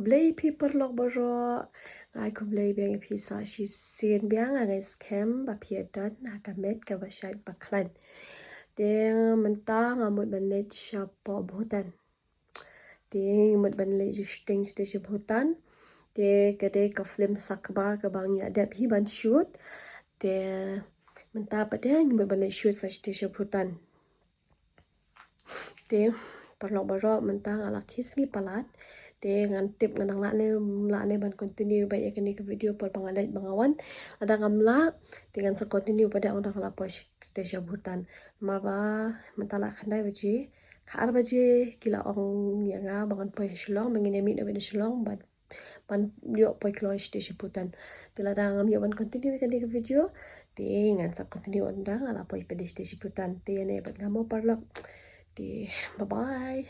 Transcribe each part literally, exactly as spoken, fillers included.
Khublei phi paralok baroh. Nga ai khublei biang ïa phi sa shisien biang, nga ngeit skhem ba phi ïa don ha ka met kaba shait ba khlaiñ. Te mynta nga mut ban leit sha Bhutan. Te nga mut ban leit shooting sha Bhutan. Te ka dei ka film Sakba kaba ngi ïa dep hi ban shoot. Te mynta pat de ngi mut ban leit shoot sha Bhutan. Te paralok baroh, mynta nga la khie sngi palat. Te ngan tip ngan nang lah ne ym lah ne ban continue beit ïa kane ka video por ba nga leit ba nga wan. Lada ngam lah te ngan sa continue pat de ynda nga la poi sha Bhutan. Namar ba mynta la khyndai baje, ka ar baje ki la ong ïa nga ba ngan poi ha Shillong, ba ngin ïa mih na wei na Shillong, ba ban ïoh poi kloi sha Bhutan. Te lada ngam ïoh ban continue kane ka video, te ngan sa continue ynda nga la poi pat sha Bhutan. Te ïa ne bad nga mo paralok. Te bye bye.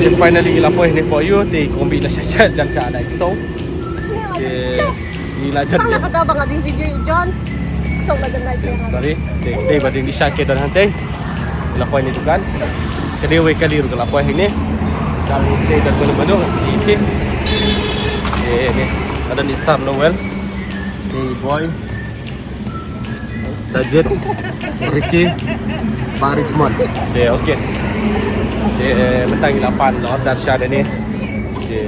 Te finally ngi la poi ne poi ïa te kombi la sha jan sha na exo. Te ngi la jan. Tang la kata ba nga ding video ïa John. Exo la jan dai. Sorry. Te te ba ding di sha ke don hante. La poi ne dukan. Ka dei wei kali ruh ka la poi hangne. Kali te da kuli badu. Te te ne. Ada ni Sam Noel. Te boy. Dajit, Ricky, Pak Richmond. Te, okay. Te, mynta ngi la pan la order sha ne. Te,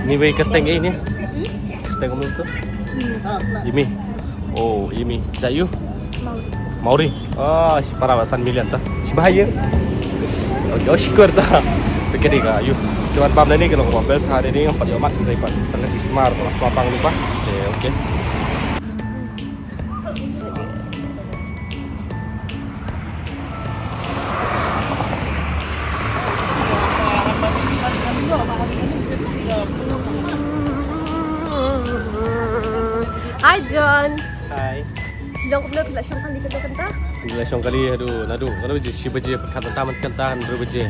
ni wei kyrteng eh ni. Kyrteng kumno to? Imi. Oh, Imi. Is that you? Mauri. Mauri. Ah, shi para ba san million ta. Shi ba ye. Okay, oh, shi kor ta. Okay, dei ka, you. Sewan pam ni ka long ba best ha ni ngam pat ïoh mat dei pat. Tang ka smart, ba smart pang ni ba. Okay, okay. Hi, John. Hi. Long kumno phi la shong kali kata kata? Phi la shong kali, haduh, naduh, kano baje, shi baje, pat kata mynta, kata hynriew baje.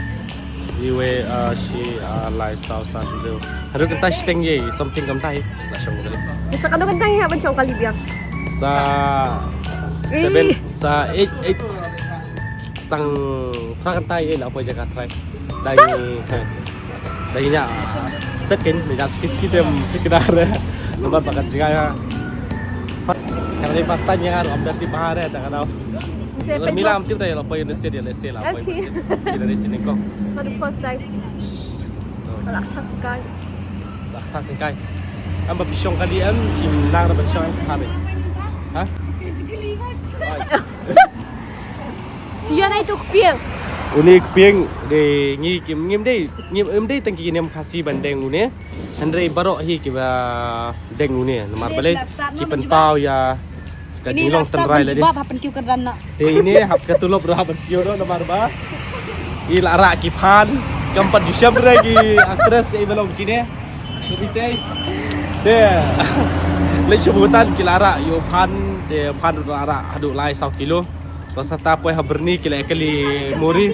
Iwe, ah, shi, ah, lai saw san hynriew. Haduh kata shiteng ye, something kam tai, la shong kali. Sa kano kata ye, ban shong kali biang? Sa Eh. seven, sa eight, eight. Tang phra kata ye, la poi jaka try. Dai, Stop. eh, dai nya, stet ken, nya ski ski tem, tikdar. Namar bakat jingïa. Kali first time ïa nga ruh, am dang tip bha re, tang ka daw. Mila am tip re, la poi Indonesia, Indonesia la poi. Okay. Indonesia ni kong. For the first time. Ala khas kai. Ala khas kai. Am ba phi shong kali em, kim nang ra ban shong em kha be. Ha? Phi ïa nai tu kpieng. Une kpieng de ngi kim ngim dei, ngim em dei tang ki niam Khasi ban deng une. Hynrei baroh hi kiba deng une namar balei ki pynpaw ïa ka jinglong tynrai lade. Te ine hap ka tulop ruh hap ban kiew ruh namar ba i la rah ki phan kam pat ju shem re ki actress i ba long kine. Te te leit sha Bhutan ki la rah ïa u phan, te phan ruh la rah haduh lai saw kilo. Ba sa ta poi ha Byrni ki la kali muri.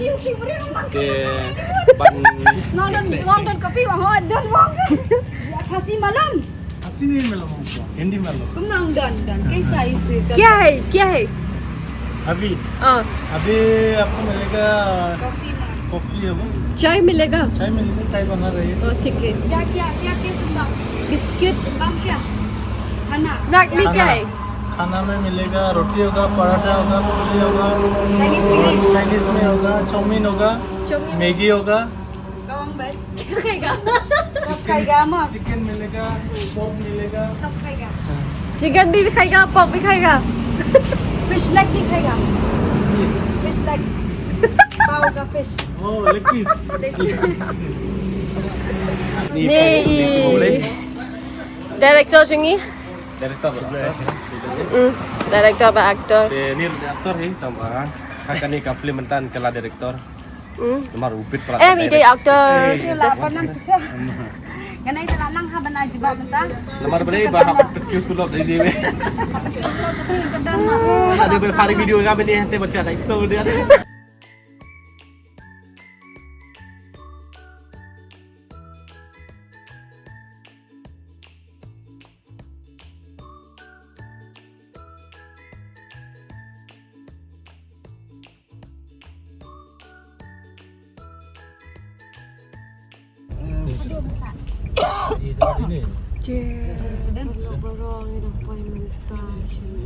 Te ban London, London coffee wa ho don wong. Khasi malam. Khasi nahi malam, Hindi malam. Kum nang don don. Kaisa hai? Kya hai? Kya hai? अभी? हाँ। अभी आपको मिलेगा coffee. Coffee है वो। चाय मिलेगा? चाय मिलेगा, चाय बना रही है। ओ, ठीक है। क्या क्या क्या क्या चंदा? बिस्किट। चंदा क्या? खाना। स्नैक में क्या है? खाना में मिलेगा, रोटी होगा, पराठा होगा, पूरी होगा। चाइनीज में नहीं। चाइनीज में होगा, चाउमीन होगा, चाउमीन। मैगी होगा। Kawang bad. क्या खाएगा? सब खाएगा, अम्मा। चिकन मिलेगा, पोर्क मिलेगा। सब खाएगा। चिकन भी खाएगा, पोर्क भी खाएगा। फिश लेग भी खाएगा। फिश। Fish leg. पाव का fish. Oh, leg piece. Leg piece. Ni. Director jong ngi. Director. Hmm, director bad actor. Te ni actor hi tang ba. Ha kane ka film mynta ka la director. Hmm. Namar u bit palat. Eh, mi dei actor. Ïa la, apa nam shisha. Ngan ai la nang ha ban ai jubab mynta. Namar balei ba ha bit pet kiu tulop dei dei. Ha bit pet kiu tulop dei dei. Ada berpari video kami ni, hati bersiap, so dia. Aduh, masak. Cek. Barang-barang ni dah poi mentah sini.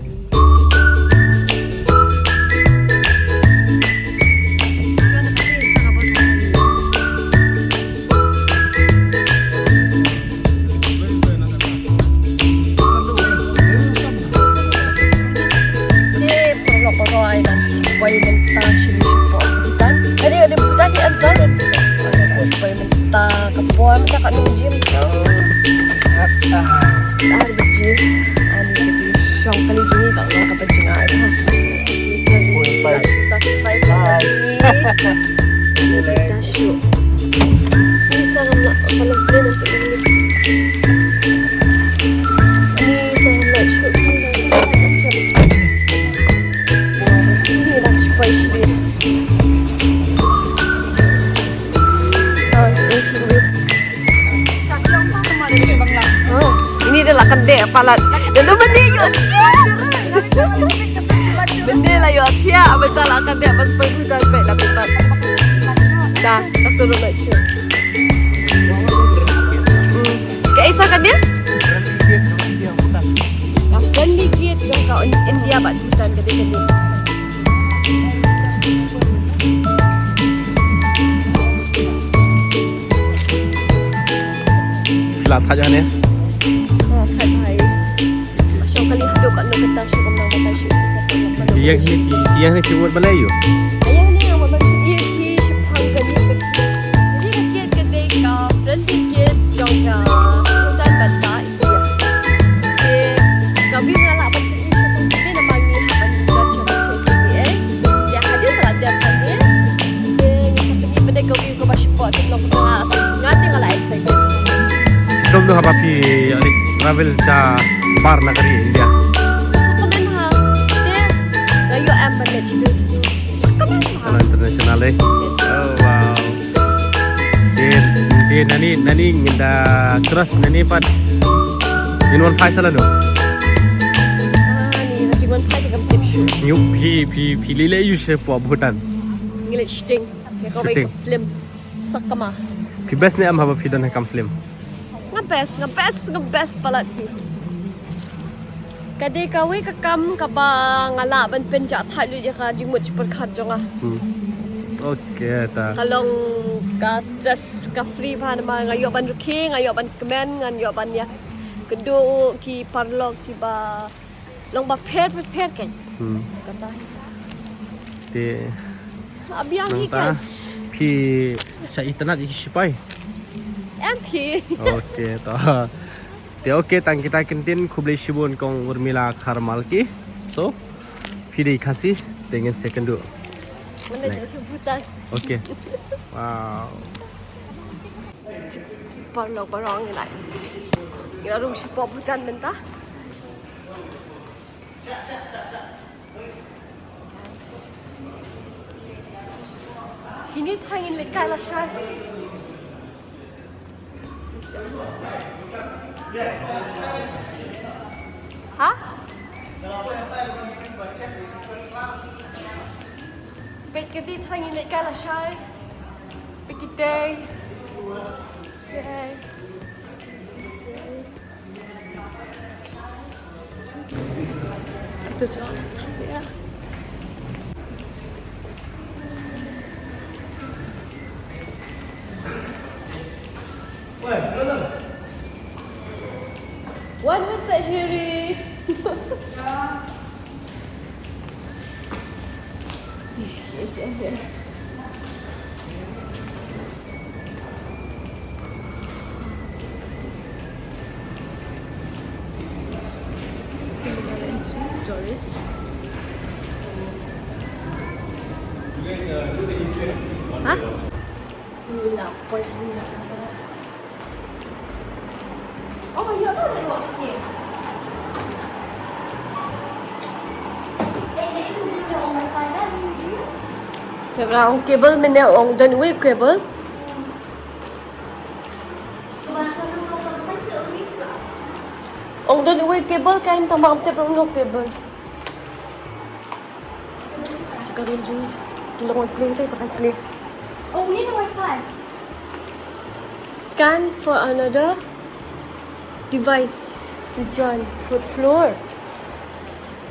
Te paralok paralok ai, nang poi mynta shim shapoh bhutan. Ani, ani bhutan ni, I'm sorry. Poi mynta ka por mynta ka nung gym. Ah, ah, gym. Ani ka di shong kali jingïaid ka long ka ban jingïaid. Sacrifice. Bye. Kita shoot. Ni sa ngam lah, kalau boleh nanti ini. Ni sa ngam lah shoot. Ni lah supaya sendiri. Ah, ini sendiri. Oh, ini dah lah kedek palat. Dah tu benda yuk. Benda lah yuk. Siap, betul lah kedek. Pas pergi sampai lah tempat. Dah, tak suruh nak shoot. Hmm. Ka Isa ka dei? Ka friendly gate jong ka India bad Bhutan ka dei ka dei. Phi la thait hangne? Ha, thait bha. Shong kali haduh katno kynta shu kumno kynta shu. Ïa hi, ïa hi ki wad balei ïoh? Ïa hi wad balei ïoh hi, shaphang kane ka gate. Kane ka gate ka dei ka friendly gate jong ka Bhutan bad ka India. Te kawei nga lah ban pyni shaphang kane namar ngi hap ban jot shaphang kane eh. Ïa hadien ka la dep kane. Te ngi hap pyni ba dei kawei kaba shapoh te long kaba nga, nga te nga la excited. Sdom du haba phi, ani, travel sha bar na ka ri India. Sa kmen ha. Te nga ïoh em ban leit sha International eh. Oh wow. Te, te nani, nani ngin da crush nani pat. Ngin wan phai sa lano? Ah, ni, ngan wan phai te kam tip shuh. Ngi phi, phi, phi lei lei ïoh shapoh Bhutan. Ngi leit shooting. Shooting. Film. Sakma. Phi best ne em haba phi don ha kam film? Nga best, nga best, nga best palat hi. Ka dei kawei ka kam kaba nga lah ban pynjah thait lut ïa ka jingmut jingpyrkhat jong nga. Hmm. Okay, ta. Ka long ka stress, ka free bha namar nga ïoh ban rkhie, nga ïoh ban kmen, nga ïoh ban ïakynduh ki paralok kiba long ba pher pher pher kein. Hmm. Kata. Te. Abiang hi nangta kein. Phi sa itynnad ïa ki sipai? Em phi. Okay, to. Te okay, tang kita kin ktien, khublei shibun kong Urmila Kharmalki. So, phi dei Khasi, te ngin sa ïakynduh. Next. Okay. Wow. Paralok baroh ngi la, ngi la rung shapoh Bhutan mynta. Kine tharai ngin leit kai lashai. Ha? Peit kine tharai ngin leit kai lashai. Peit kine. Jai. Jai. One minute, Sherry. Tourist. Ha? Oh, you don't watch it. Eh, jadi tu dia on wifi kan? Te ba la ong cable mynne, ong don uwei u cable. Ong don uwei u cable kan, tang ba ngam tip ruh kumno cable. Ka room jong ngi ki long play te, to kai play. Oh, we need a wifi. Scan for another device to join fourth floor.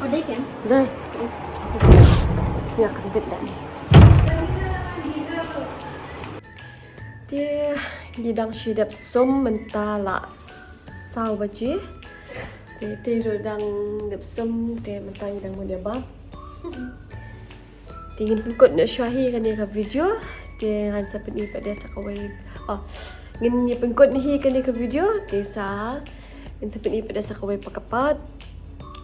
Oh, they can. Dai. Ïa, kan dit lah ni. Te ngi dang shu dep sum mynta la saw baje. Te te ruh dang dep sum, te mynta ngi dang mut ïa bam. Te ngin pynkut noh shuwa hi kane ka video. Te ngan sa pyni pat de sa kawei. Oh, ngin ïa pynkut noh hi kane ka video. Te sa ngin sa pyni pat de sa kawei pat ka part.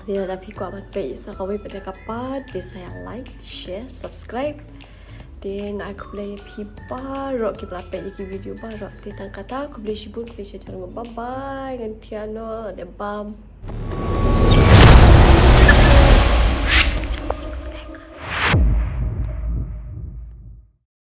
Te lada phi kwah ban peit sa kawei pat de ka part, te sa ïa like, share, subscribe. Te nga ai khublei ïa phi baroh kiba la peit ïa ki video baroh. Te tang kata, khublei shibun, khublei shibun. Bye bye, ngan thiah noh, lada bam.